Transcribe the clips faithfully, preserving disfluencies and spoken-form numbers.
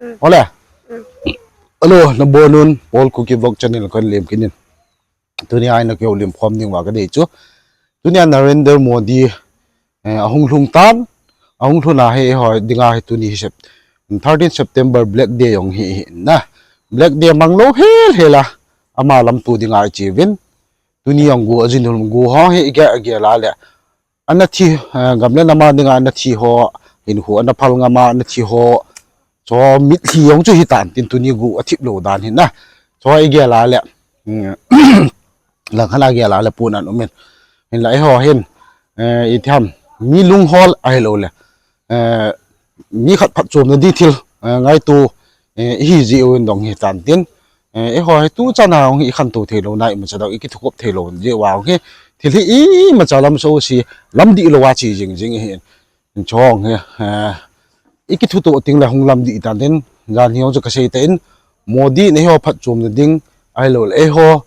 Ole. Hello, nabonun Paul Kuki Vlog channel kon lem kinin. Tunia ina kihoulim khom ding uva kadei chu, tunia Narendra Modi eh, ahung lhung tan, ahung lhun a hi eiho dinga hi tuni hi Sep-, thirteen September Black Day jong hi, hi na. Black Day manglou hel hel a, ama lamto dinga ichi uvin. Tuni jong gu ajin hul gu ho hi igel, igel a le, ana thi, eh, gam le nam a dinga ana thi ho, hinkho ana phal ngam a ana thi ho, chu mitlhi jong chu hitan tin, tuni gu athip lou dan hi na. Chu igel a le, mm, langkhat a gel a le pun an umin. Hinla eiho hin, eh, itiham, mi lunghol ahilou le, eh, mi khat phatchomna di thil, eh, ngaito, eh, ihi jeh uvin dong hitan tin. Eh, eiho hi tuchan a hung hi ikhantou thei louna imacha dong ikithukhop thei lou jeh uva hung hi, thil hi imacha lam so si, lam dihlou a che jing jing ihin. Chong hi, eh, ikithutoh ting le hung lam dih tan tin, jan hi jong chu kasei tan, Modi in eiho phatchomna ding, ahilou le eiho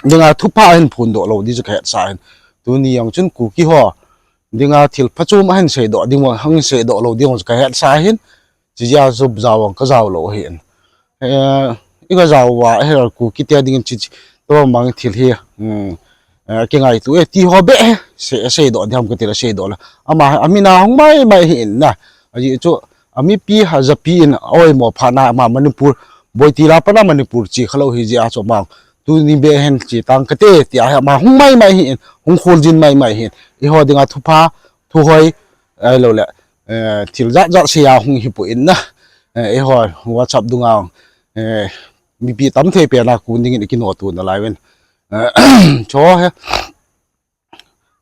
dinga thupha ahin phondoh lou di chu kahetsa hin. Tuni jong chun Kuki ho dinga thil phachom ahin seidoh ding, ahin seidoh lou ding chu kahetsa hin. Chijeh a chu jao ang kajao lou ahin. Eh, ika jao uva, eh, Kuki te dingin chi, chi, tobang thil hi, hmm, eh, kingaito e, ti ho beh, sei, seidoh ding ham kati le seidoh le. Ama, amin a hung mai mai ahin na. Ajeh chu, amipi, ajapi in, aoimo phat na, ama Manipur, Boitila pat a Manipur che khalou hi jeh a chu ama, tuni beh hin che tang kate, tia hi ama hung mai mai ahin, hung kholjin mai mai ahin. Eiho dinga thupha, thuhoi, ahilou le, eh, thil jat jat sei a hung hipon na. Eh, eiho WhatsApp dunga, eh, mipi tam thei pen a kon dingin ikinoto nalai uvin. Eh, chu hi,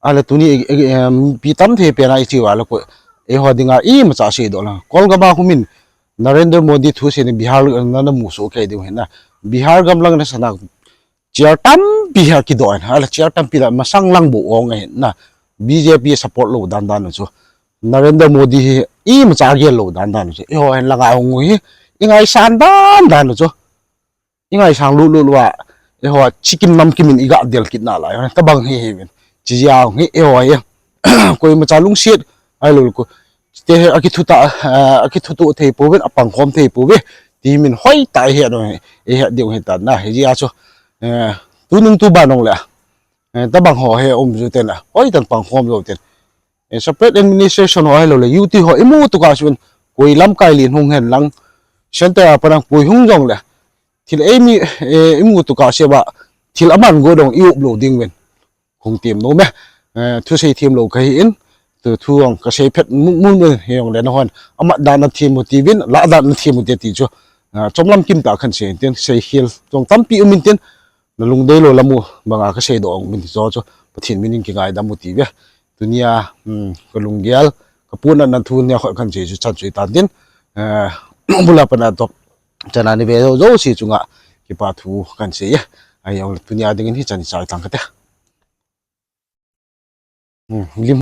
ale tuni, eh, eh, mipi tam thei pen a iche uva le ko, eiho dinga imacha seidoh la. Kolgam a humin, Narendra Modi thusei ni Bihar, na, namu soh kei diu hin na. Bihar gam lang na sana, chair tampi hi akidoh in, ale chair tampi la masang lang bou ong ahin na. B J P support lou dan dan u chu, Narendra Modi hi imacha agel lou dan dan u chu, eiho hin langa hung u hi, ingaisan dan dan u chu, ingaisang lut lut uva, eiho chikim namkim in iga del kit nalai, tobang hi hi uvin. Chijeh a hung hi eiho hi, koimacha lungset ahilou le ko, te hi akithuta, eh, akithutoh thei pouve, apangkhom thei pouve, ti min hoitah a ihet u hi, ihet diu hitan na, hijeh a chu, eh, tunung tuban jong le, eh, tobang ho hi um ju ten a, hoitah in pangkhom jou ten. Eh, separate administration ho ahilou le, U T ho imu tuka chu in, koi lamkai len hung hen lang, center a pat a koi hung jong le, thil eimi, eh, imu tuka chu ba, thil aman go dong i-up lou ding uvin. Hung tem nom e, eh, thusei them lou kahin, tu thu jong kasei phet mun mun uvin, hijongle nahon, amat dan a them u tiuvin, lah dan a them u te ti chu, ah, chomlam kim tah khan sei intin, seikhel jong tampi um intin, nalungdei lou lam u banga kaseidoh ong min ti chu chu, Pathen min in kingaidam u tiuve. Tunia, hmm, kalunggel, kapuna na thu nia khot khan sei chu chan chu itan tin, eh, bula pana top chana ni ve jou jou si chunga kipa thu kan sei e. Ahi jong le tunia dingin hichan i chai tang kate. Hmm, lim